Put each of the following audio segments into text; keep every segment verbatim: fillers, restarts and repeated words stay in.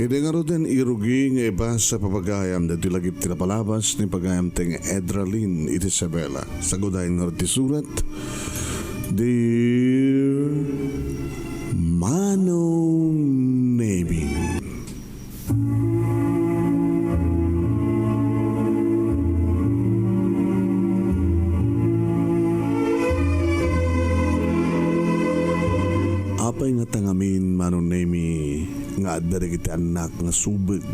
Iti ngaruden, irugi nga ibasa papagayam dagiti lagip ti napalabas ni pagayam ti nga Edralin iti Isabela. Sagudayen ngarud ti surat, Dear Manong Nemi. Apay ngata ngamin, Manong Nemi, nga adda dagiti annak nga subeg,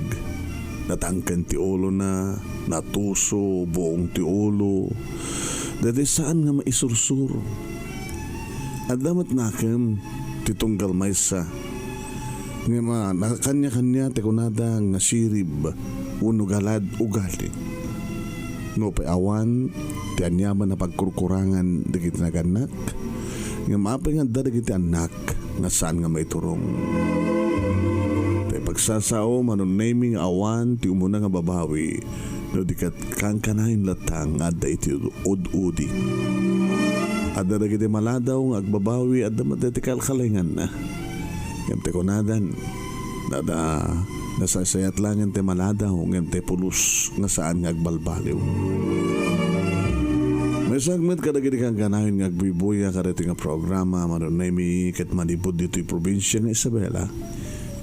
natangken ti ulona, natuso, buong ti ulo, dagiti saan nga maisursuro. Adda met nakem ti tunggal maysa, ngem, ah, nakaniakania ti kunada nga sirib wenno galad ugali. Nupay awan ti aniaman a pagkurkurangan dagiti nagannak, ngem apay nga adda dagiti annak nga saan nga maiturong. Tay pagsasao, Manong Nemi, nga awan ti umuna nga babawi no di ket kankanayon latta nga adda iti ud-udi. Adda dagiti maladaw nga agbabawi, adda met dagiti kalkalenganna. Ngem ti kunadan, dada, nasaysayat laengen ti maladaw ngem ti pulos nga saan nga agbalbaliw. Maysaak met kadagiti kankanayon nga agbuybuya kadagiti nga programa, Manong Nemi, ket manipud ditoy probinsia nga Isabela,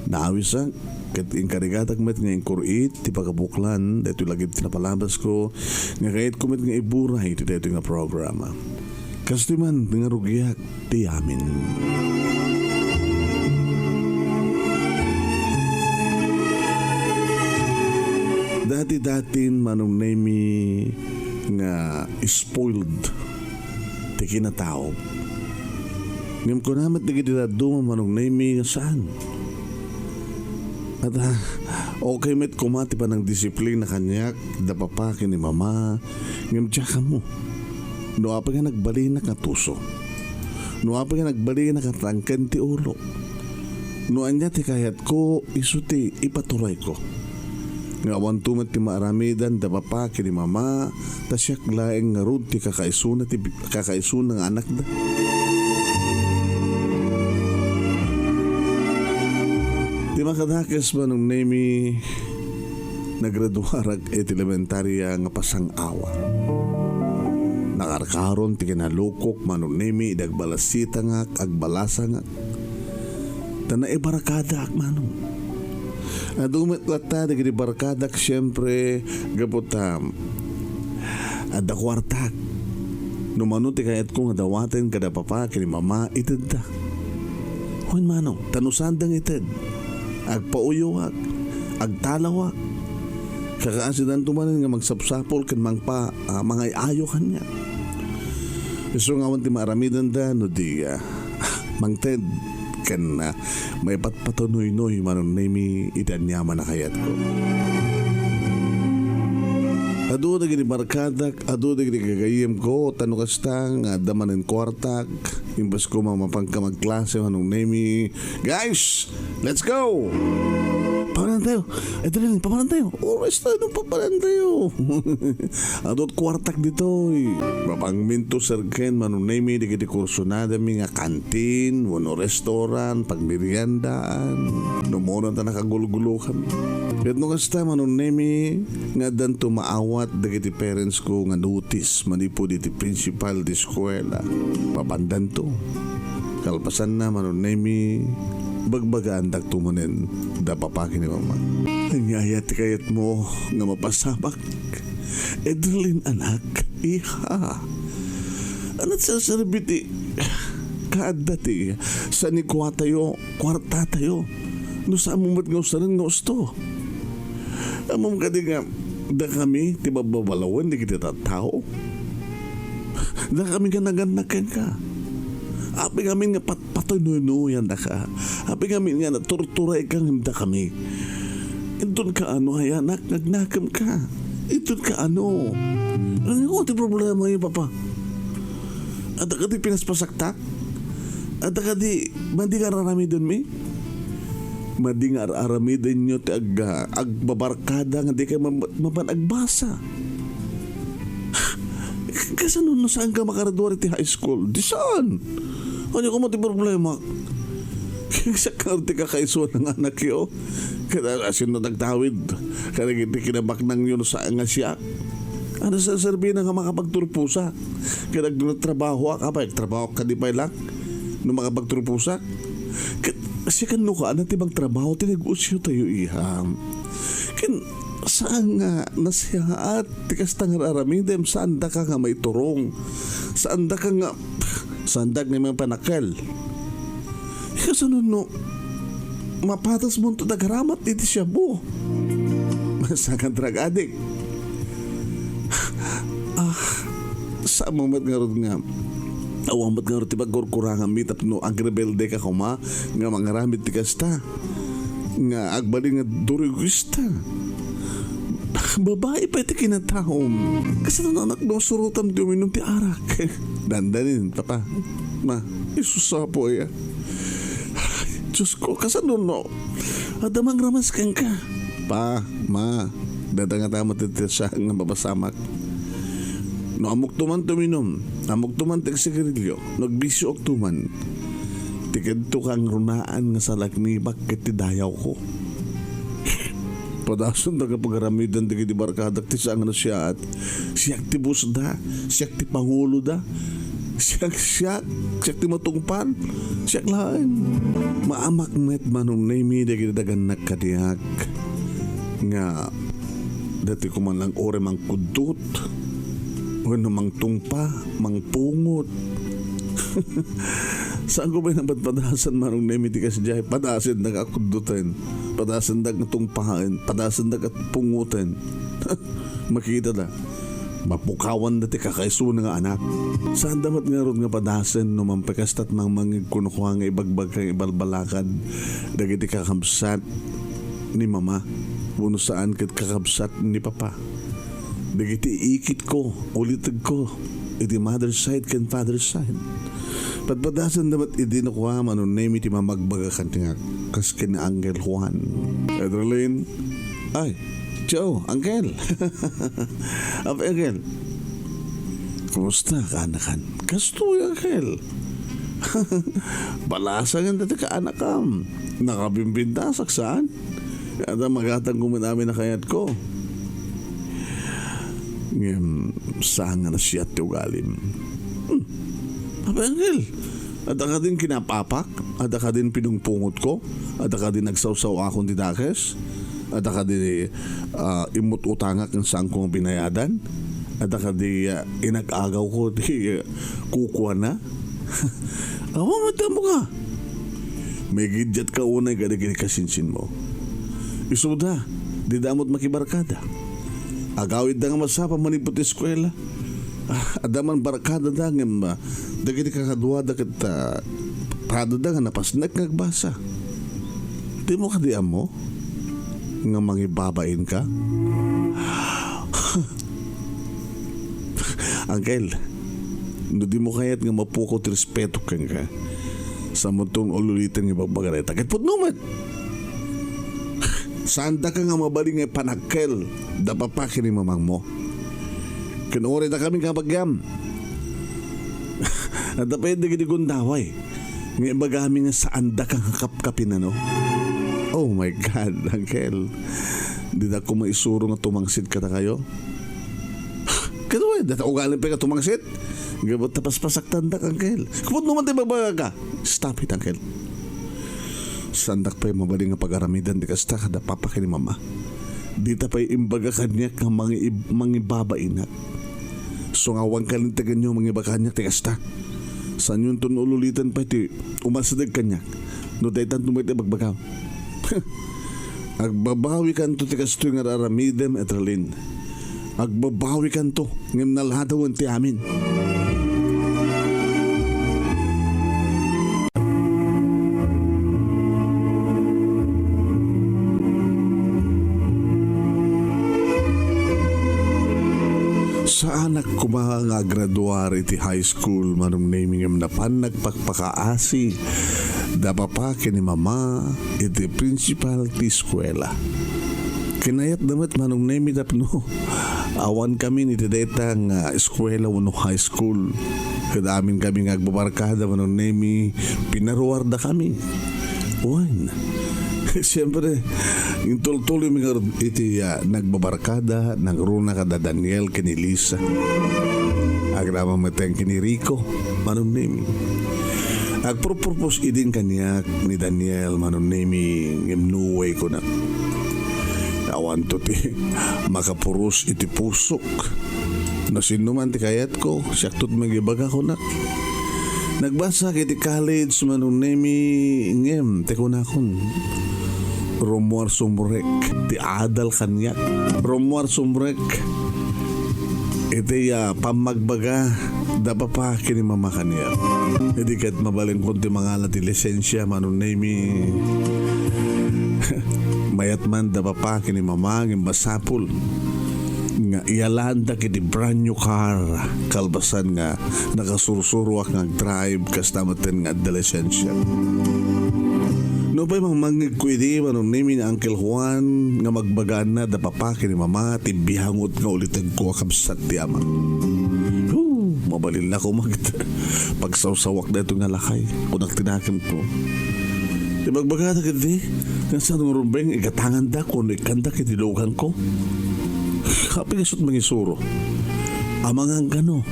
naawisak ket inkarigatak met nga inkur-it ti pagabuklan daytoy lagip ti napalabasko nga kayatko met nga iburay iti daytoy nga programa. Kastoy man nga rugiak ti amin. Dati-datin, Manong Nemi, nga spoiled ti kinatao. Ngem kuna met dagiti dadduma, Manong Nemi, nga saan. At, ah, okay met koma ti panangdisiplina kaniak da papa ken ni mama, ngem diak ammo no apay nga nagbalinak nga tuso. No apay nga nagbalinak nga tangken ti ulo. No ania ti kayatko, isu ti ipaturayko. Nga awanto met ti maaramidan da papa ken ni mama, ta siak laeng ngarud ti kakaisuna ti bi-, kakaisuna nga anakda. Ti makadakes, Manong Nemi, nagraduarak iti elementaria nga pasang-awa. Nakarkaron ti kinalukok, Manong Nemi, idi agbalasitangak, agbalasangak. Ta naibarkadaak, Manong. Adu met latta dagiti barkadak, siempre, gapu ta adda kuartak. No mano ti kayatko nga dawaten kada papa ken ni mama, itedda. Wen, Manong, ta no saanda nga ited, agpauyowak, agtalawak. Kakaasidanto manen nga magsapsapul ken mangpa-, ah, mangay-ayo kaniak. Isu nga awan ti maaramidenda no di, ah, mangted ken, ah, maipatpatunoynoy, Manong Nemi, iti aniaman a kayatko. Adu dagiti barkadak, adu dagiti gagayyemko, ta no kasta nga adda manen kuartak, imbes koma mapanka magklase, Manong Nemi. Guys, let's go! Papanan tayo. Adrian, papanan tayo. Oras tayo, papanan tayo. Adut kuartak ditoy. Mapangminto serken, Manong Nemi, dagiti kursonadami nga kantin, wenno restaurant, pagmeriendaan. No mano ta nakagulgulokami. Ket no kasta, Manong Nemi, nga addanto maawat dagiti parents ko nga notice manipud iti principal ti eskuela. Papandanto. Kalpasanna, Manong Nemi, bagbagaandakto manen da papa ken ni mama. Ania aya ti kayatmo nga mapasamak? Edralin, anak, iha. Ania ti serserbi ti kaadda ti sanikuatayo, kuartatayo? No saanmo met nga usaren nga usto. Ammom kadi nga dakami ti babbabalawen dagiti tattao? Dakami nga nagannak kenka. Apay ngamin nga pat-, patuynoynoyandaka. Apay ngamin nga naturturayka ngem dakami. Inton kaano, ay anak, nga agnakemka? Inton kaano? Ania ti problemayo, Papa? Adda kadi pinaspasaktak? Adda kadi madi nga ar-aramidenmi? Madi nga ar-aramidenyo ti ag-, agbabarkada nga dikay ma-, mapan agbasa. Kasano no saanka makaraduar iti high school? Di saan? Ania koma ti problema? Kagsak nga ti kakaisuan nga anakyo. Ket, ah, sino nagtawid kadagiti kinabaknangyo no saan nga siak? Ania a serserbi na nga makapagturposak? Ket agno nagtrabahoak, apay, agtrabahoak kadi pay laeng no makapagturposak? Ket siak, no kaana ti mangtrabaho ti nag-usyo tayo, iha. Ken saan nga nasiaat ti kasta nga ar-aramidem, saandaka nga maiturong. Saandaka nga, saandak nga maipanakkel. Kasano no mapatasmonto dagiti aramat iti shabu? Saan nga drug addict. Ah, saan met ngarud nga, awan met ngarud ti pagkurkuranganmi tapno agrebelde ka koma nga mangaramid ti kasta nga agbalin nga durugista. Babai pay ti kinataom. Kasano, anak, no surotam ti uminom ti arak? Dandanin, papa. Ma, isusa po, ya. Diyos ko, kasano no? Adda mangramas kenka. Pa, ma, data nga tama ti, ti siak nga mapasamak. No ammokto man ti uminom, ammokto man ti agsigarilyo, no agbisioakto man, ti kadto kangrunaan nga salaknibak ket ti dayawko. Padasendak nga pagaramiden dagiti barkadak ti saan nga nasiaat. Siak ti boss da, siak ti pangulo da, siak, siak, siak ti matungpal, siak laeng. Maamak met, Manong Nemi, dagiti dagannak kaniak nga dati ko man lang ore mangkuddot wenno mangtungpa, mangpungot. Saan ko pay napadpadasan, Manong Nemi, ti kasdiay? Padasendak a kuddoten, padasendak a tungpaen, padasendak a pungoten. Makita da. Mapukawan da ti kakaisuna nga anak. Saan da met ngarud nga padasen no mangpakastat mangmangngeg kunakua nga ibagbagak nga ibalbalakad dagiti kakabsat ni mama wenno saan ket kakabsat ni papa. Dagiti ikitko, ulitegko, iti mother side ken father side. Padpadasen da met idi no kua, Manong Nemi, ti mamagbaga kaniak, kas ken ni Uncle Juan. Edralin, ay, ciao, Uncle. Apay, Uncle? Kumusta, kaanakan? Kastoy, Uncle. Balasangen dati kaanakam. Nakabimbintasak, saan? Adda magatang ko met amin a kayatko. Ngem, saan nga nasiat ti ugalim. Hmm. Apay, Uncle, adda kadin kinap-apak? Adda kadin pinungpungotko? Adda kadin agsawsaw-akon ti dakes? Adda kadi, ah, immut-utangak nga saanko nga binayadan? Adda kadi, ah, inag-agawko ti, ah, kukuana? Awan met ammoka. Maigiddiatka unay kadagiti kasinsinmo. Isuda, dida met makibarkada. Agawidda nga masapa manipud ti eskuela. Ah, adda man barkadada ngem, ah, dagiti kakaduada ket, ah, padada nga napasnek nga agbasa. Dimo kadi ammo nga mangibabainka? Uncle, no dimo kayat nga mapukaw ti respeto kenka, saanmonto nga ululiten nga ibagbaga dayta. Ket pudno met. Saandaka nga mabalin nga ipanakkel da papa ken ni mamangmo. Ken uray dakami nga abagiam. Adda pay dagiti gundaway nga ibagami nga saandaka nga kapkapin, ano? Oh my God, Uncle. Dida ko maisuro nga tumangsit kadakayo. Ket uray, data ugalim pay nga tumangsit. Gapu ta paspasaktandak, Uncle. Kapudno man ti bagbagaka. Stop it, Uncle. Saandak pay mabalin nga pagaramiden ti kasta kada papa ken ni mama. Dita pay imbaga kaniak nga mangi-, mangibabainak. So nga awan kalinteganyo mangiba kaniak ti kasta. Saanyonton ululiten pay ti umasideg kaniak. No daytan met ti bagbagam. Agbabawikanto ti kastoy nga ar-aramidem, Etralin. Agbabawikanto, ngem naladawen ti amin. Saanak koma nga agraduar iti high school, Manong Nemi, ngem napan nagpakpakaasi da papa ken ni mama iti principal ti eskuela. Kinayatda met, Manong Nemi, tapno awan kami iti dayta nga eskuela wenno high school. Ket amin kami nga agbabarkada, Manong Nemi, pinaruarda kami. Wen, Siyempre, intultuloymi ngarud iti, ah, nagbabarkada, nagruna kada Daniel ken ni Lisa. Agraman met ken ni Rico, Manong Nemi. Agpurpurpos idin kaniak ni Daniel, Manong Nemi, ngem no way kunak. Awanto ti makapuros iti pusok. No sinno man ti kayatko, siakto ti mangibaga kunak. Nagbasak iti college, Manong Nemi, ngem ti kunakon, rummuar sumrek ti adal kaniak. Rummuar sumrek iti, ah, pammagbaga da papa ken ni mama kaniak. Idi ket mabalinkon ti mangala ti lisensia, Manong Nemi, mayat man da papa ken ni mama, ngem masapul nga iyalaandak iti brand new car, kalpasan nga nakasursuroak nga agdrive, kasta metten nga adda lisensia. Nupay mamangngegko idi, Manong Nemi, ni Uncle Juan nga magbagaanna da papa ken ni mama ti biangot nga ulitedko a kabsat ti ama. Hoo, mabalinna koma ket pagsawsawak daytoy nga lakay, kunak ti nakemko. Ibagbagada ketdi, nga saan nga rumbeng igatangandak wenno ikkandak iti luganko. Apay kasu't mangisuro? Amangan kano,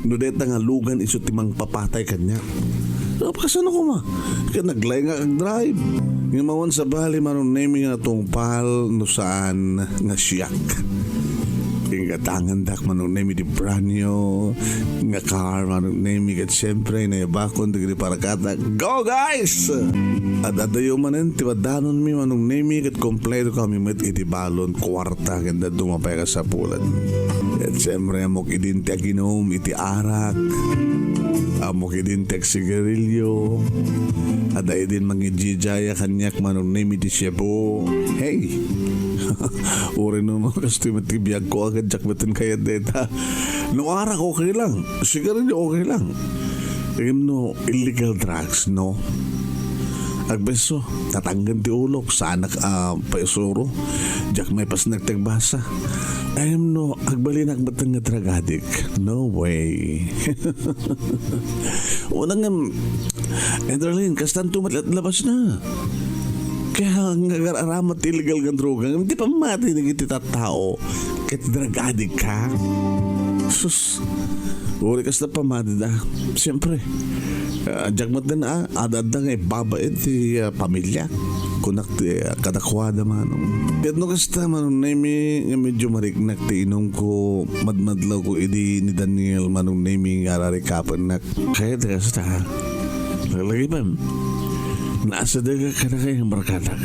no dayta nga lugan isu ti mangpapatay kaniak. Apay kasano koma? Ket naglaingak agdrive. Ngem awan sabali, Manong Nemi, nga natungpal no saan nga siak. Ingatangandak, Manong Nemi, ti brand new nga car, Manong Nemi, ket siyempre, naibakon dagiti barkadak. Go, guys! Ad-adayo manen ti madanonmi, Manong Nemi, ket kompleto kami met iti balon, kuarta, ken dadduma pay a kasapulan. Ket siyempre, ammok idin ti aginum iti arak. Ammok idin ti agsigarilyo. Adda idin mangijijaya kaniak, Manong Nemi, iti Cebu. Hey! Uray no, no, kastoy met ti biagko, ket diak metten kayat dayta. No arak, okay lang. Sigarilyo, okay lang. Ngem no illegal drugs, no? Agbeso, tatanggen ti ulok, saanak a paisuro. Diak maipasnek ti agbasa. Ngem no agbalinak metten nga drug addict, no way. Unay ngem, Enderlin, kastanto met latlabasna. Kaya nga agar-aramat ti illegal nga droga, ngem ti pammati dagiti tattao, ket drug addict ka. Sus, uray kasta pammatida. Siyempre, ah, diak met din, ah, ad-adda nga ibabain ti, ah, pamilya. Kunak ti, ah, kadakuada, Manong. Ket no kasta, Manong Nemi, nga medyo mariknak ti inumko, madmadlawko idi ni Daniel, Manong Nemi, nga rarikapennak. Kayat kasta, ha? Lagipem, naasadegak kadakayo nga barkadak.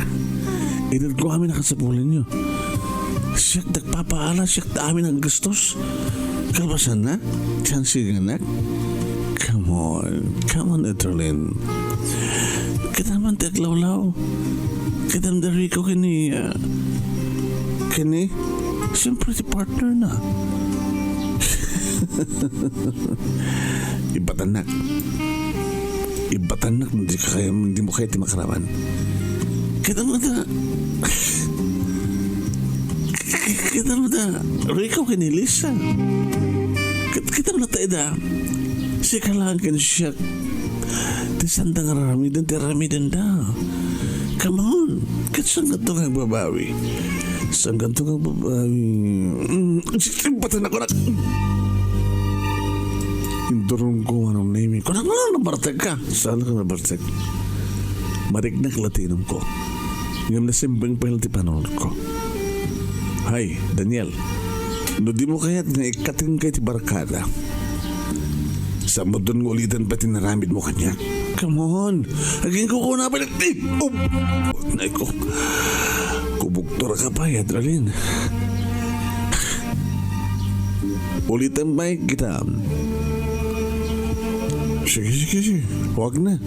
Itedko amin a kasapulanyo. Siak ti agpapaala, siak ti amin a aggastos. Kalpasanna, ti sansigannak. Come on, come on, Eterlin. Kita man ti aglawlaw. Kita man ti Rico ken ni, ah, ken ni, siyempre ti partner na. Ibatannak. Ibatannak no di ka kaya, di mo kaya ti makaraman. Kita mo ta, kita mo ta, Rico ken ni Lisa. Kit-, kita mo na tayo da. Sika lang ken siya. Ti sanda nga aramiden, ti aramiden da. Come on. Ket saan kanto nga agbabawi? Saan kanto nga agbabawi? Mm, imbatan ako na. Indurong ko, Manong Nemi. Kunak na, nabartek ka. Saan ka nabartek? Mariknak la ti inumko. Ngem nasimbeng pay la ti panunotko. Hay, Daniel, no di mo kayat nga ikkaten kay ti barkada, saan mo don nga uliten pay ti naramid mo kaniak? Come on! Aging kukuna pay, eh, um, nay ko. Kubugtor ka pay, Adralin. Ulitan pay kita. Sige, sige, sige. Huwag na.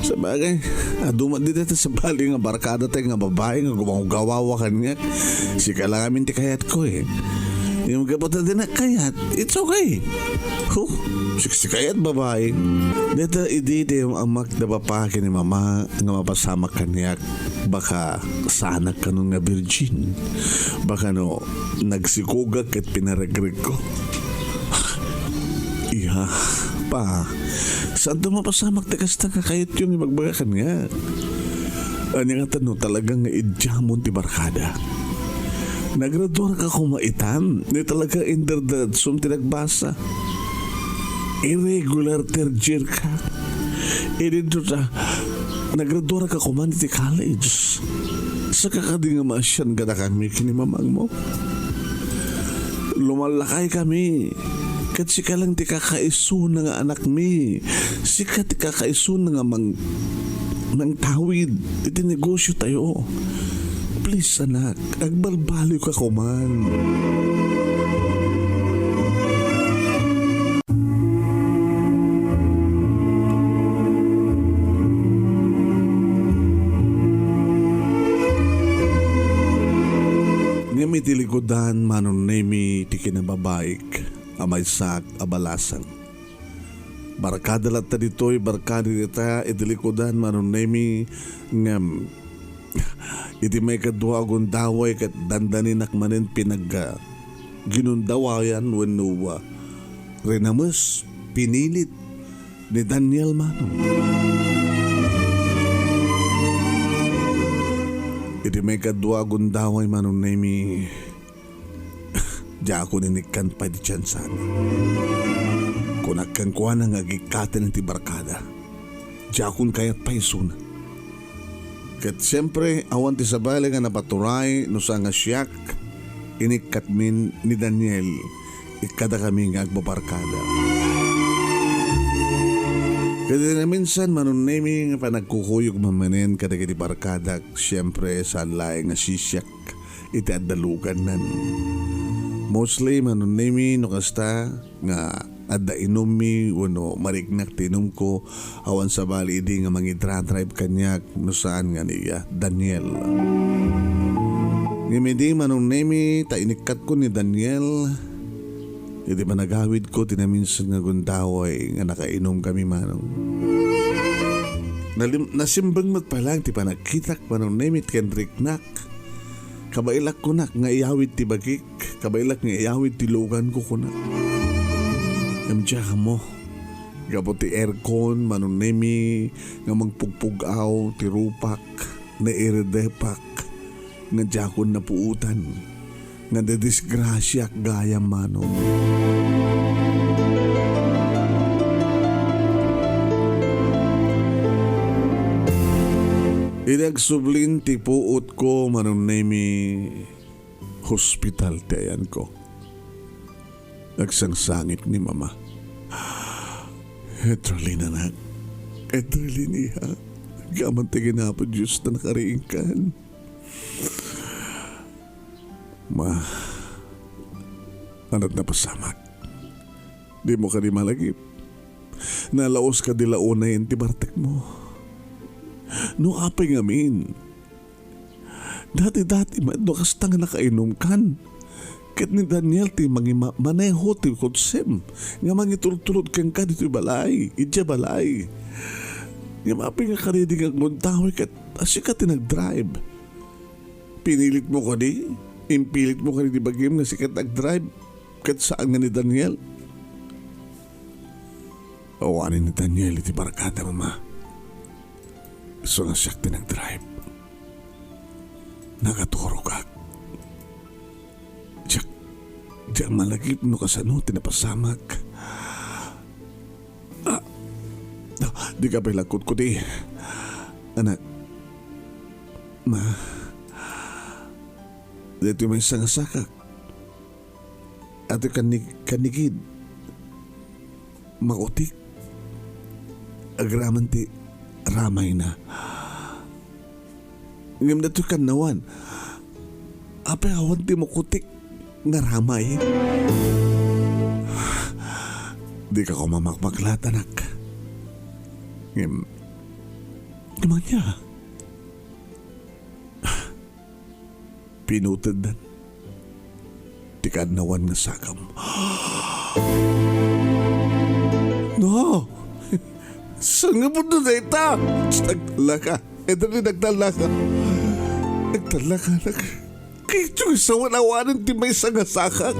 Sabagay, adu met dita ta sabali nga barkada tayo nga babae nga gumawgawawa kaniak. Sika lang amin ti kayat ko, eh. Yung gapu ta di na kayat, it's okay. Huh, siksi kayat babae. Deta idi ti amak da papa ken ni mama nga mapasamak kaniak, baka saanak kanon nga virgin. Baka no nagsikugak ket pinaregregko. Iya, pa, saanto mapasamak ti kasta nga kayatyo nga ibagbaga kaniak? Ania ngata no talaga nga idiamon ti barkada? Nagraduarka koma itan, ni talaga inderderetsom ti nagbasa. Irregular third year ka. Idinto ta, nagraduarka koma iti college. Saka kadi nga maasian kadakami ken ni mamangmo? Lumallakaykami. Ket sika lang ti kakaisuna nga anakmi. Sika ti kakaisuna nga mang-, mangtawid iti negosiotayo. Please, anak, agbalbaliwka koman. Ngem iti likudan, Manong Nemi, ti kinababaik a maysak a balasang. Barkada latta ditoy, barkada dita iti likudan, Manong Nemi, ngem iti maikadua a gundaway ket dandaninak manen pinag-, ah, ginundawayan wenno, ah, rinames, pinilit ni Daniel, Manong. Iti maikadua a gundaway, Manong Nemi, diakon inikkan pay ti tiansan. Kunak kenkuana nga agikkaten iti barkada. Diakon kayat pay isuna. Ket siempre, awan ti sabali nga napaturay no saan nga siak inikkatmin ni Daniel, ikkadakami nga agbabarkada. Ket iti naminsan, Manong Nemi, nga panagkukuyog manen kadagiti barkadak, siempre, saan laeng nga sisiak iti adda lugannan. Mostly, Manong Nemi, no kasta nga adda inummi wenno mariknak ti inumko, awan sabali idi nga mangidra-drive kaniak no saan nga ni, ah, Daniel. Ngem idi, Manong Nemi, ta inikkatko ni Daniel, iti panagawidko ti naminsan nga gundaway nga nakainumkami, Manong. Nalim-, nasimbeng met pay laeng ti panagkitak, Manong Nemi, ken riknak. Kabaelak kunak nga iyawid ti bagik, kabaelak nga iyawid ti luganko kunak. Ngem diak ammo, gapu ti aircon, Manong Nemi, nga mangpugpug-aw ti rupak, nairedepak, nga diakon napuotan, nga nadisgrasiaak gayam, Manong. Idi agsublin ti puotko, Manong Nemi, hospital ti ayanko. Agsangsangit ni Mama. Etrelin, anak. Etrelin, iha. Gaman ti ginapo Dios ta nakariingkan. Ma, ania ti napasamak? Dimo kadi malagip? Nalaos kadi la unayen ti bartekmo? No apay ngamin? Dati-dati met no kasta nga nakainumkan. Ket ni Daniel ti mangimaneho ti kotsem nga mangitultulod kenka ditoy balay, idiay balay. Ngem apay nga karidi nga agundaway ket a sika ti nagdrive? Pinilitmo kadi? Impilitmo kadi ti bagim nga sika ti agdrive ket saan nga ni Daniel? Awanen ni Daniel iti barkada, Mama. Isu nga siak ti nagdrive. Nagaturogak. Diak, diak malagip no kasano ti napasamak. Ah, ah, dika pay lagkutkuti. Anak, Ma, daytoy maysa nga sakak. Atoy kanni-, kannigid. Makutik. Agraman ti ramayna. Ngem daytoy kannawan. Apay awan ti makutik nga ramay? Dika koma makmaklat, anak. Ngem, ngem ania? Pinuteddan ti kannawan nga sakam. No! Saan nga pudno dayta? Nagtallaka. Ito ni nagtallaka. Nagtallaka, anak. Kayatyo nga sawen awanen ti maysa nga sakak.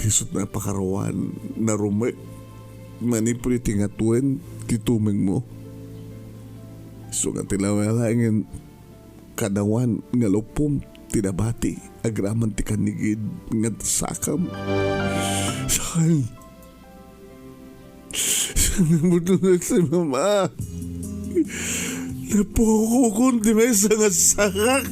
Isut' napakaruan, narumek. Manipud iti ngatuen ti tumengmo. Isu nga ti laeng-laengen kanawan nga lupom ti nabati agraman ti kanigid nga sakam. Saan? Saan nga budungan si Mama? Napukawkon ti maysa nga sakak.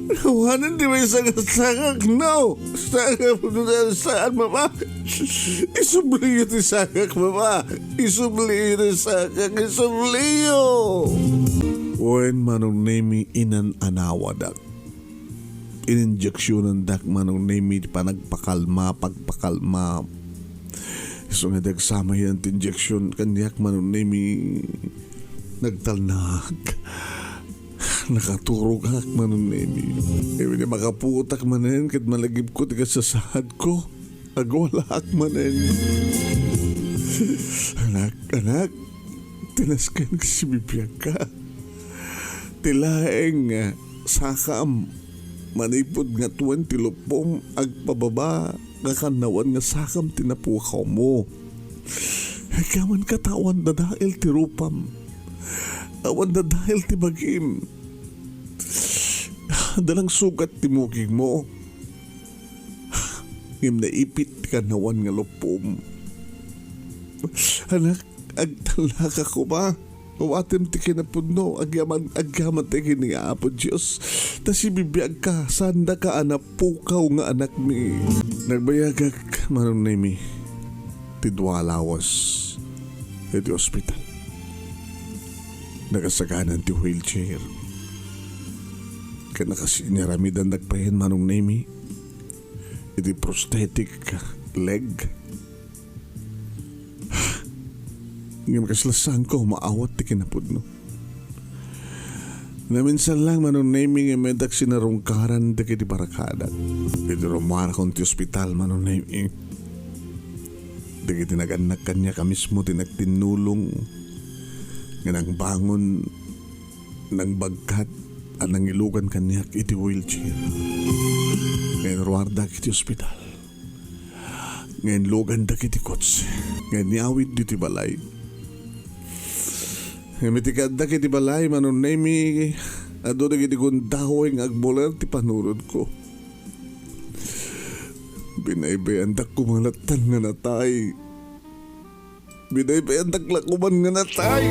Nawanen ti maysa nga sakak. No! Saan nga budungan? Saan, Mama? Isubliyo ti sakak, Mama. Isubliyo ti sakak. Isubliyo! Wen, Manong Nemi, inan-anawadak. Ininjeksyonandak, Manong Nemi, ti panagpakalma, pagpakalma. Isu nga di agsamayan ti injeksyon kaniak, Manong Nemi, nagtalnaak. Nakaturogak, Manong Nemi. Isu nga makaputak manen ket malagipko ti kasasaadko. Agwalaak manen. Anak, anak, tinasken ti bibiagka. Ti laeng nga sakam, manipud nga twenty lupom, agpababa nga kanawan nga sakam ti napukawmo. Agyamanka ta awan dadael ti rupam. Awan dadael ti bagim. Adda lang sugat ti mukingmo. Ngem naipit ti kanawan nga lupom. Anak, agtalnaka koma. Awatem ti kinapudno, agyaman, agyaman ti kini nga Apo Dios. Ta sibibiagka, saandaka a napukaw nga anakmi. Nagbayagak, Manong Nemi, ti dua a lawas iti ospital. Nakasaganan ti wheelchair. Ket nakasiniaramidandak payen, Manong Nemi, iti prosthetic leg. Ngem kasla saanko maawat ti kinapudno. Naminsan lang, Manong Nemi, nga medak sinarungkaran dagiti barkadak. Idi rummuarakon ti ospital, Manong Nemi, dagiti nagannak kaniak a mismo ti nagtinnulong nga nangbangon, nangbagkat, a nangilugan kaniak iti wheelchair. Nga inruardak iti ospital. Nga inlugandak iti kotse. Nga inyawid iti balay. Ngem iti kaaddak iti balay, Manong Nemi, adu dagiti gundaway nga agbuler ti panurodko. Binaybayandak koma latta nga natay. Binaybayandak la koman nga natay.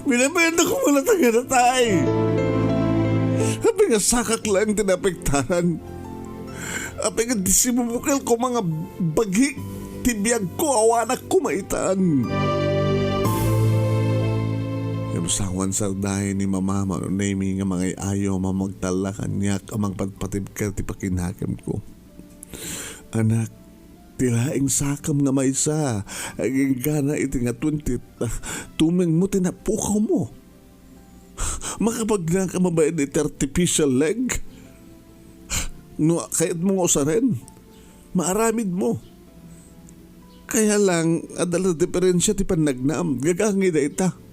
Binaybayandak koma latta nga natay. Apay nga sakak laeng ti naapektaran. Apay nga di sibubukel koma nga bagik ti biagko, awanak koma itan. Ngem sawan sardaay ni Mama, Manong Nemi, nga mangay-ayo a mamagtalla kaniak a mangpatpatibker ti pakinakemko. Anak, ti laeng sakam nga maysa, aginggana iti nga twenty, ah, tumengmo ti napukawmo. Makapagnaka mabain iti artificial leg? No kayatmo nga usaren, maaramidmo. Kaya lang, adda la diferensia ti pannagnam. Gagangay dayta.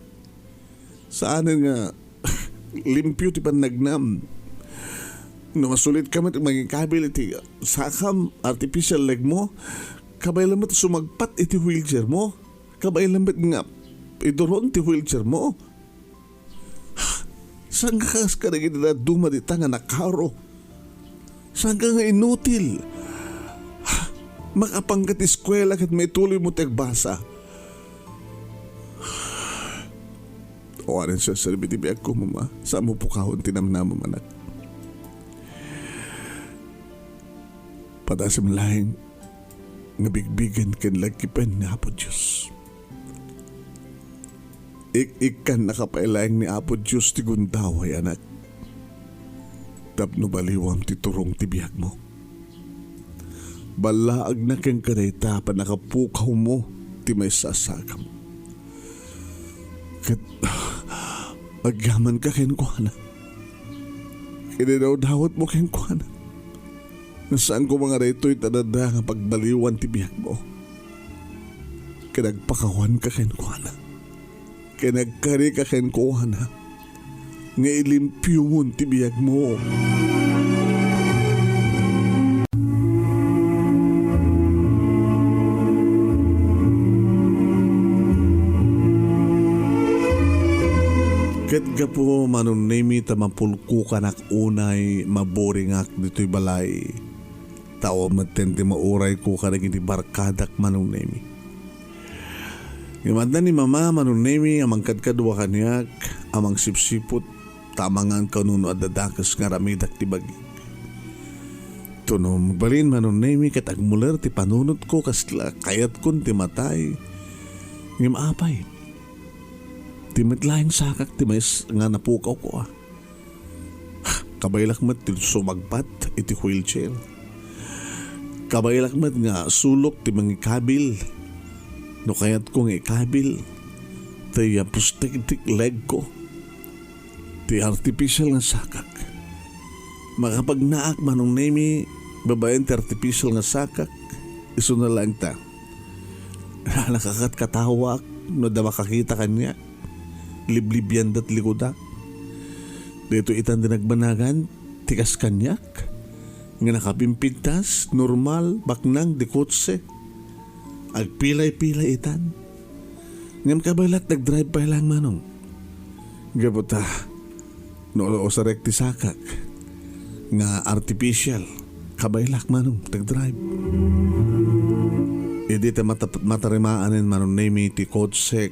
Saanen nga limpio ti pannagnam. No masulitka met mangikabil iti sakam, artificial leg mo, kabay lamet sumagpat iti wheelchair mo. Kabay lamet nga iduron ti wheelchair mo. Saan nga kas kadagiti dadduma dita nga nakaro? Saan ka nga inutil? Makapangkat eskwela ket maituloy mo ti agbasa. Awanen serserbi ti biagko, Mama. Saanmo pukawen ti namnamam, anak. Padasem laeng nga bigbigen ken laggipen ni Apo Dios. Ik-ikkannaka pay laeng ni Apo Dios ti gundaway, anak, tapno baliwam ti turong ti biagmo. Ballaagna kenka dayta a pannakapukawmo ti maysa a sakam. Ket agyamanka kenkuana. Kinadawdawatmo kenkuana. Nga saan koma nga daytoy ti adda nga pagbaliwan ti biagmo. Ket agpakawanka kenkuana. Ket agkarika kenkuana. Nga ilimpiomon ti biagmo. Ket gapu, Manong Nemi, ta mapulkokanak unay maboringak ditoy balay. Ta awan metten ti maurayko kadagiti barkadak, Manong Nemi. Ngem adda ni Mama, Manong Nemi, a mangkadkadua kaniak, a mangsipsiput, ta amangan kano no adda dakes nga aramidak ti bagik. Tuno mabalin, Manong Nemi, ket agmuler ti panunotko, kasla kayatkon ti matay. Ngem apay, ti met laeng sakak ti mais nga napukawko, a. Kabaelak met ti sumagpat iti wheelchair. Kabaelak met nga sulok ti mangikabil. No kayatko nga ikabil, ti, ah, prosthetic leg ko. Ti artificial nga sakak. Makapagnaak, Manong Nemi, babaen ti artificial nga sakak. Isuna laeng ta. Nakakatkatawak no adda makakita kaniak. Liblibianda ti likudak. Daytoy itan ti nagbanagan, ti kas kaniak, nga nakapimpintas, normal, baknang, di kotse. Agpilay-pilay itan. Ngem kabaelak, nagdrive pay laeng, Manong. Gapu ta, no usarek ti sakak nga artificial, kabaelak, Manong, nagdrive. Idi ta mata-, matarimaanen, Manong Nemi, ti kotsek,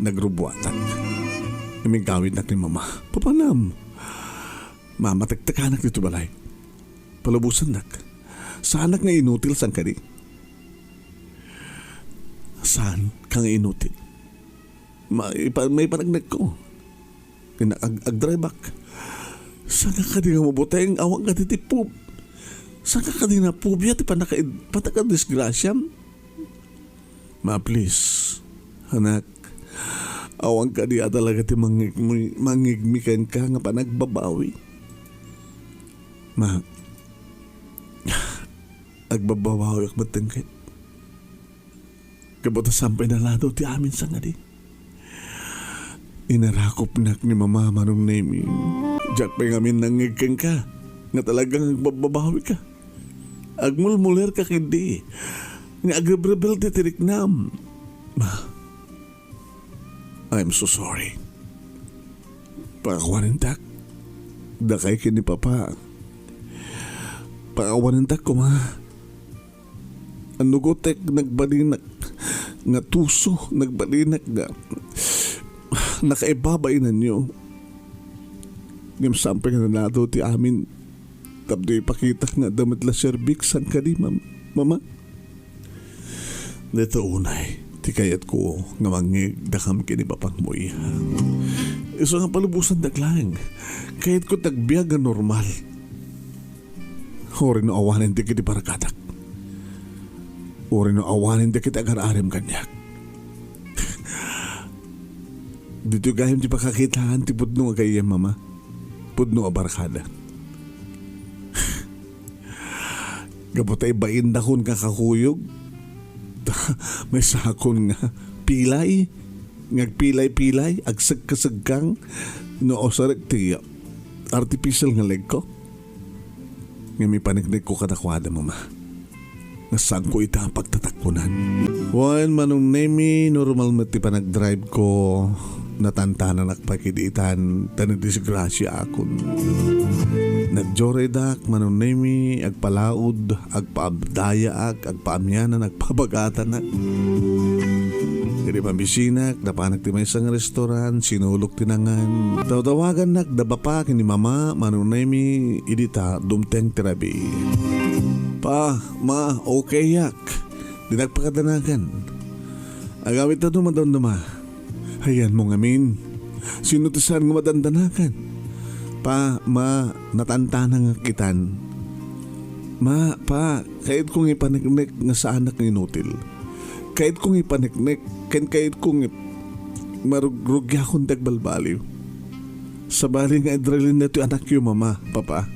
nagrubbuatak. Imigawidnak ni Mama. Papanam, mamatektekanak dito balay. Palubosannak. Saanak nga inutil saan kadi. Saan ka nga inutil? Ma-, ipa-, maipanagnekko. Ina-, ag-, agdriveak. Saan ka kadi nga mabuteng? Awan ka ti pub-, saan ka kadi nga pubia ti panaka-, panakadisgrasiam? Ma, please, anak, awan kadi a talaga ti mangig-, mangigmi kenka nga panagbabawi. Ma, agbabawiak metten ket. Gapu ta saan pay naladaw ti amin sangadi. Inarakupnak ni Mama, Manong Nemi. Diak pay ngamin nangngeg kenka nga talagang agbababawika. Agmulmulerka ketdi nga agrebrebel ti tiriknam. Ma, I'm so sorry. Pakawanintak. Dakay ken ni Papa. Pakawanintak koma. Annugotek nagbalinak nga tuso, nagbalinak nga nakaibabainanyo. Ngem saan pay nga naladaw ti amin tapno ipakitak nga adda met la serbik saan kadi, mam-, Mama? Dayta unay ti kayatko nga mangngeg dakam ken ni Papang Moy. Isu nga palubosandak laeng. Kayatko ti agbiag nga normal. Uray no awanen dagiti barkadak. Uray no awanen dagiti agar-arem kaniak. Ditoy gayam ti pakakitaan ti pudno nga gayyem, Mama. Pudno a barkada. Gapu ta ibaindakon nga kakuyog. Maysakon nga pilay, nga agpilay-pilay, agsegkasegkang, no usarek ti artificial nga legko. Ngem ipaneknekko kadakuada, Mama, nga saanko ita a pagtatakkunan. Wen, Manong Nemi, normal met ti panagdrive ko. Natantananak pay kidi itan, ta nadisgrasiaakon. Nagjoyride-ak, Manong Nemi, agpalaod, agpaabdayaak, agpaamianan, agpabagatanak. Idi pamisinak, napanak ti maysa nga restaurant, sinulok ti nangan. Tawtawagannak da Papa ken ni Mama, Manong Nemi, idi ta dumteng ti rabii. Pa, Ma, okayak. Dinak pakadanagan. Agawidta no madamdama. Ayanmo ngamin. Sino ti saan nga madandanagan? Pa, Ma, natantanangak itan. Ma, Pa, kayatko nga ipaneknek nga saanak nga inutil. Kayatko nga ipaneknek, ken kayatko nga marugrugiakon ti agbalbaliw. Sabali nga idralin daytoy anakyo, Mama, Papa.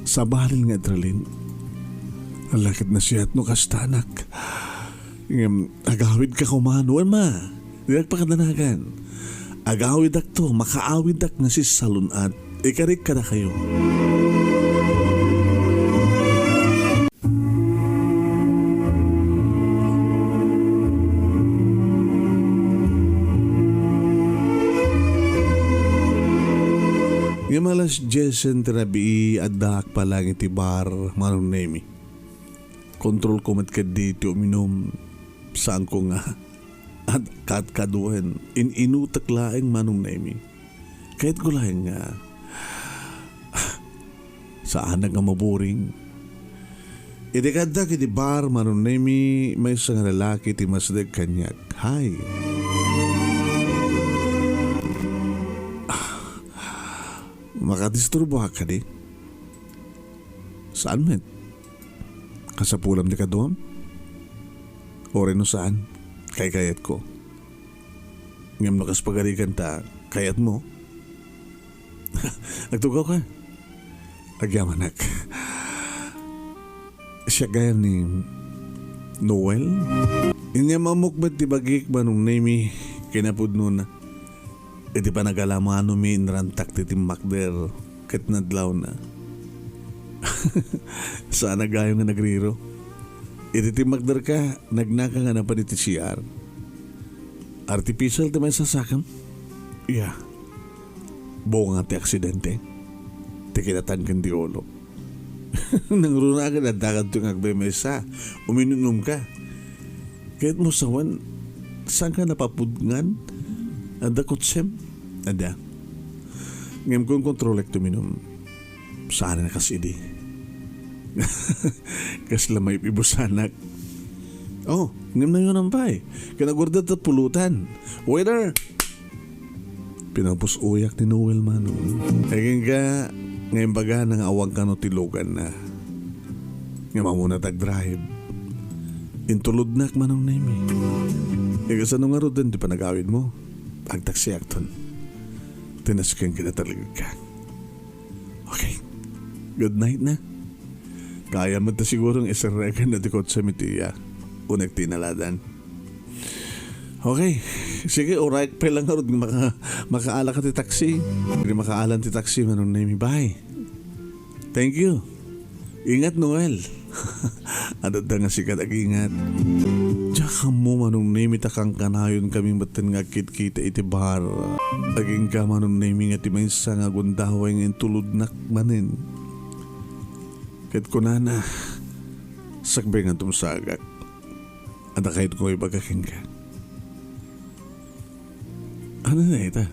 Sabali nga idralin. Ala ket nasayaat no kasta, anak. Ngem, agawidka koma, wen, Ma. Dinak pakadanagan. Agawidakto, makaawidak nga sisalun-at. Ikarik kadakayo. Ngem alas diesen ti rabii, addaak pay laeng iti bar, Manong Nemi. Kontrolko met ketdi ti uminum, saanko nga ad-, kadkaduen, in-inutek laeng, Manong Nemi. Kayatko laeng nga, saanak nga maburing. Idi kaaddak iti bar, Manong Nemi, maysa nga lalaki ti masdek kaniak. Hi. Makadisturboak kadi? Saan met? Kasapulam ti kaduam? Uray no saan, kaykayatko. Ngem no kas pagarigan ta kayatmo, agtugawka. Agyamanak. Siak gayam ni Noel? Inyam ammok met ti bagik, Manong Nemi, kinapudnona. Iti panagalamanmi, inrantak ti timmakder ket nadlawna. Saan a gayam nga nagriro. Iti timmakderka, nagnaka nga napan iti C R. Artificial ti maisasakam? Yeah. Bunga ti aksidente. Ti kinatan ken ti ulo. Nangruna ket adda kadto nga agmaymaysa. Uminumka. Kayatmo sawen, saanka napapudngan? Adda kotsem? Adda. Ngem kon kontrolek ti uminum, saan a kas idi. Kasla maip-ibusanak. Oh, ngem nayunan pay. Ken agurdad ta pulutan. Waiter! Pinapus-oyak ni Noel, Manong. Agingga nga imbagana nga awan kano ti luganna. Ngem ammona ti agdrive. Intulodnak, Manong Nemi. Ika, saan ngarud ti panagawidmo? Agtaksiakton. Ti nasken ket atalgedka. Okay. Good night na. Kayam met ta siguro nga iserrekan na ti kotsem iti iya. Unek ti inaladan. Okay. Sige, uray pay lang ngarud nga maka-, makaala ka ti taxi. Di makaalan ti taxi, Manong Nemi. Bye. Thank you. Ingat, Noel. Adda nga sika ti agingat. Diak ammo, Manong Nemi, ta kankanayon kami metten nga agkitkita iti bar. Agingga, Manong Nemi, nga ti maysa nga agundaway nga intulodnak manen. Ket kunana, sakbay nga tumsagak. Adda kayatko ibaga kenka. Ano na ita?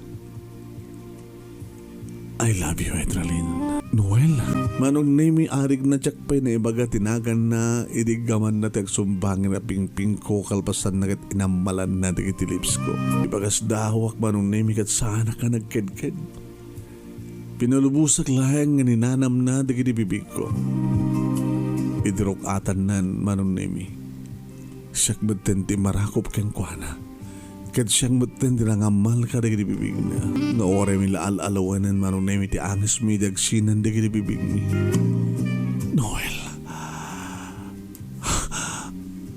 I love you, Edralyn. Noel. Manong Nemi, arigna, diak pay naibaga ti naganna, idi gamanna ti agsumbangir a pingpingko, kalpasanna ket inammalanna dagiti lips ko. Ibagas dawak, Manong Nemi, ket saanak a nagkedked. Pinalubosak laeng nga ninanamna dagiti bibigko. Idi ruk-atannan, Manong Nemi, siak metten ti marakop kenkuana. Ket siak metten ti nangammalka dagiti bibigna. No, uray mi la al-alawenen, Manong Nemi, ti angesmi idi agsinan dagiti bibigmi. Noel,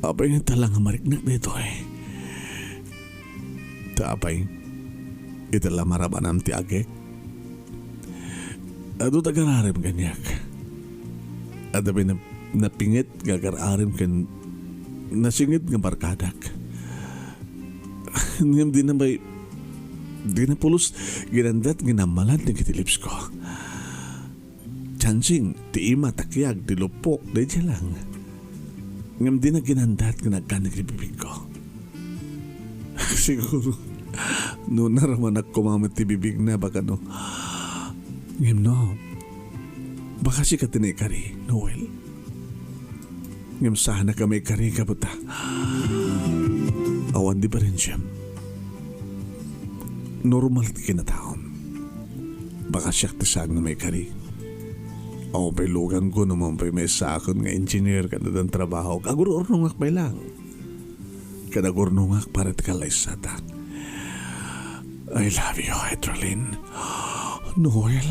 apay nga ita la nga mariknak daytoy? Ta apay, ita la marabanam ti agek? Adu ti agar-arem kaniak. Adda pay nap-, napinget nga agar-arem ken nasinged nga barkadak. Ngem dina pay, dina pulos ginandat nga nammalan dagiti lips ko. Chancing, ti ima, takiag, ti lupok, daydiay lang. Ngem dina ginandat nga nagkan dagiti bibigko. Siguro, no naramanak koma met ti bibigna, baka no. Ngem no, baka sika ti naikari, Noel. Ngem saanak a maikari, kabutta. Awan diferensiam. Normal ti kinataom. Baka siak ti saan nga maikari. Awan pay luganko no mapan pay maisakon nga engineer ken addan trabaho. Agur-urnongak pay lang. Ket agurnongak para ti kallaysata. I love you, Hydralyn. Noel,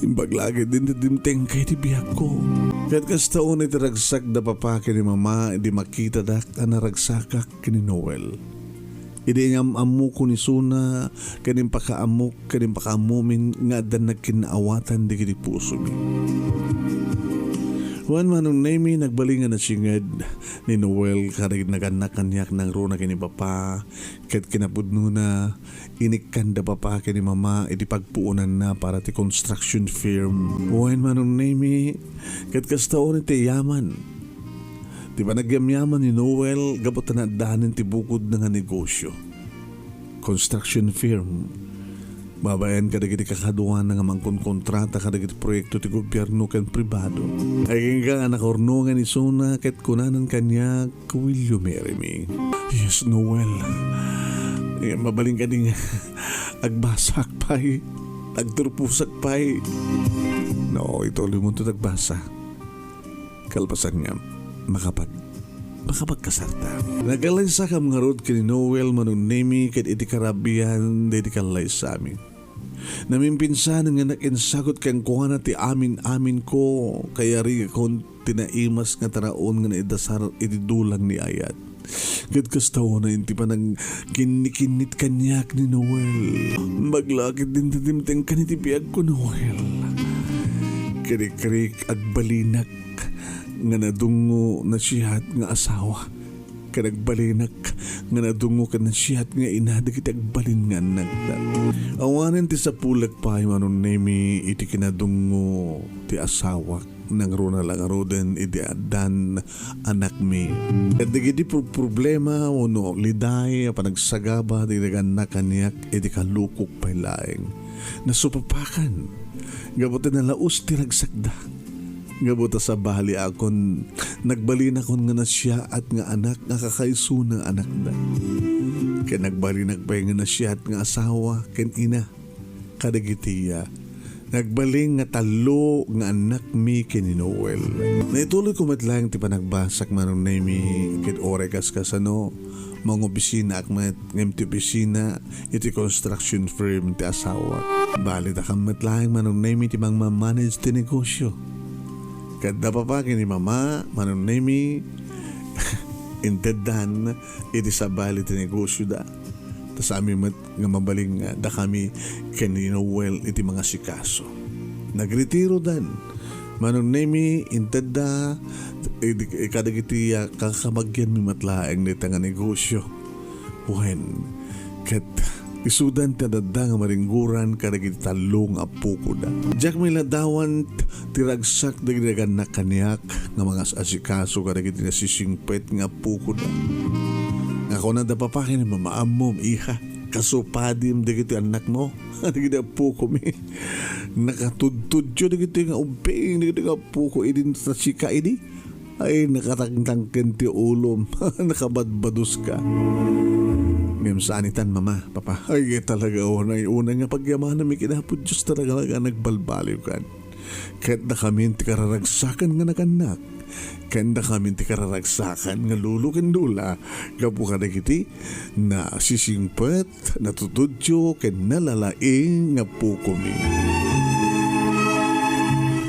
imbag la ket dimtengka iti biagko. Ket kasta unay ti ragsak da papa ken ni mama idi makitadak a naragsakak ken ni Noel. Idi inyam-ammok isuna ken impakaammok ken impakaammomin nga addan nagkinnaawatan dagiti pusomi. Wen, Manong Nemi, nagbalin nga nasinged ni Noel kadagiti nagannak kaniak nangruna ken ni Papa, ket kinapudnona, inikkanda Papa ken ni Mama iti pagpuonanna para ti construction firm. Wen, Manong Nemi, ket kasta unay ti yaman ti panagyamyaman ni Noel gapu ta naaddanen ti bukodna nga negosio. Construction firm. Babaen kadagiti kakaduana nga mangkonkontrata kadagiti proyekto ti gobierno ken pribado. Agingga a nakurnongan isuna ket kunanan kaniak, "Will you marry me?" "Yes, Noel." Eh, mabalin kadi nga agbasak pay, agturposak pay. No, ituloy mo to agbasa. Kalpasan nga, makapag-, makapagkasarta. Nagkallaysakam ngarud ken ni Noel, Manong Nemi, ket iti karabian daydi kallaysami, namimpinsan nga naisagut kenkuana ti amin-aminko, kayarigakon ti naimas nga taraon nga naidasar iti dulang ni ayat. Ket kasta unay ti panagkinnikinnit kaniak ni Noel. Baglakit din ti dimtengkan iti biagko, Noel. Kirikrik, agbalinak nga nadungngo, nasiat nga asawa. Ket agbalinak nga nadungngo ken nasiat nga ina dagiti agbalin nga annakda. Awanen ti sapulek pay, Manong Nemi, iti kinadungngo ti asawak. Nangruna la ngaruden idi addan anakmi. Ket dagiti pro-, problema wenno liday a panagsagaba ti nagannak kaniak iti kalukok pay laeng. Nasupapakan gapu ta nalaus ti ragsakda. Gapu ta sabaliakon, nagbalinakon nga nasiaat nga anak nga kakaisuna anakda. Ket nagbalinak pay nga nasiaat nga asawa ken ina kadagiti, ah, nagbalin nga tallo nga annakmi ken ni Noel. Naituloyko met laeng ti panagbasak, Manong Nemi, ket uray kaskasano, mangobisinaak met ngem ti opisina iti construction firm ti asawak. Bali, dakam met laeng, Manong Nemi, ti mangmamanage ti negosyo. Ket da Papa ken ni Mama, Manong Nemi, inteddan iti sabali ti negosyoda. Ta sami met nga mabalin nga dakami ken ni Noel iti mangasikaso. Nagretirodan. Manong Nemi, intedda, idi-, kadagiti, ah, kakamagianmi met laeng dayta nga negosio. Wen, ket isudan ti adda nga maringgoran kadagiti tallo nga appokoda. Diak mailadawan ti ragsak dagiti nagannak kaniak nga mangas-asikaso kadagiti nasisingpet nga appokoda. Nga kuna da Papa ken ni Mama, "Ammom, iha, kasupadim dagiti annakmo, dagiti appokomi. Nakatudtudyo dagiti nga ubbing, dagiti nga appoko, idi nasika idi. Ay, nakatangtangken ti ulom, nakabadbadoska." Ngem saan itan, Mama, Papa. Ay, talaga, unay-unay nga pagyamananmi ken Apo Dios, talaga nga nagbalbaliwkan. Ket dakamin ti kararagsakan nga nagannak. Ken dakamin ti kararagsakan nga lolo ken lola gapu kadagiti nasisingpet, natutudyo, ken nalalaing nga appokomi.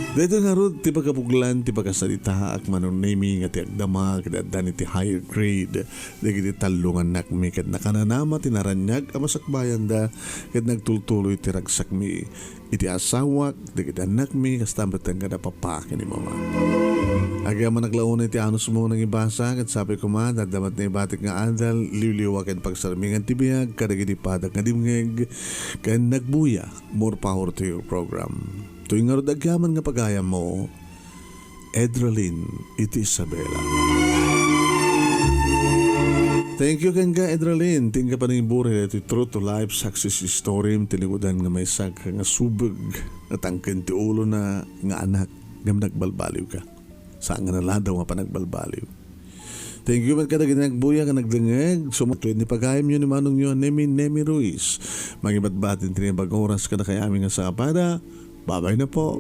Daytoy ngarud ti pagkapuglan ti pakasaritaak, Manong Nemi, nga ti agdama ket addan iti higher grade dagiti tallo nga annakmi ket nakananama ti naraniag a masakbayanda ket nagtultuloy ti ragsakmi iti asawak, dagiti annakmi, kasta met kada Papa ken ni Mama. Agyamanak la unay ti anusmo nangibasa, ket sapay koma, adda met naibatik nga adal, liwliwa ken pagsarmingan ti biag kadagiti padak nga dimngeg ken nagbuya. More power to your program. Toy ngarud agyaman nga pagayammo, Edralin iti Isabela. Thank you kenka, Edralin. Ti inka paniburi iti True to Life Success Story, ti likudan nga maysa ka nga subeg, natangken ti ulona nga anak, ngem nagbalbaliwka. Saan nga naladaw nga panagbalbaliw. Thank you met kadagiti nagbuya nga nagdengngeg. Sumagmay ni pagayamyo ni manongyo, Nemi, Nemi Ruiz. Mangibatbati ti naimbag nga oras kadakayo amin nga sapada. Babay na po.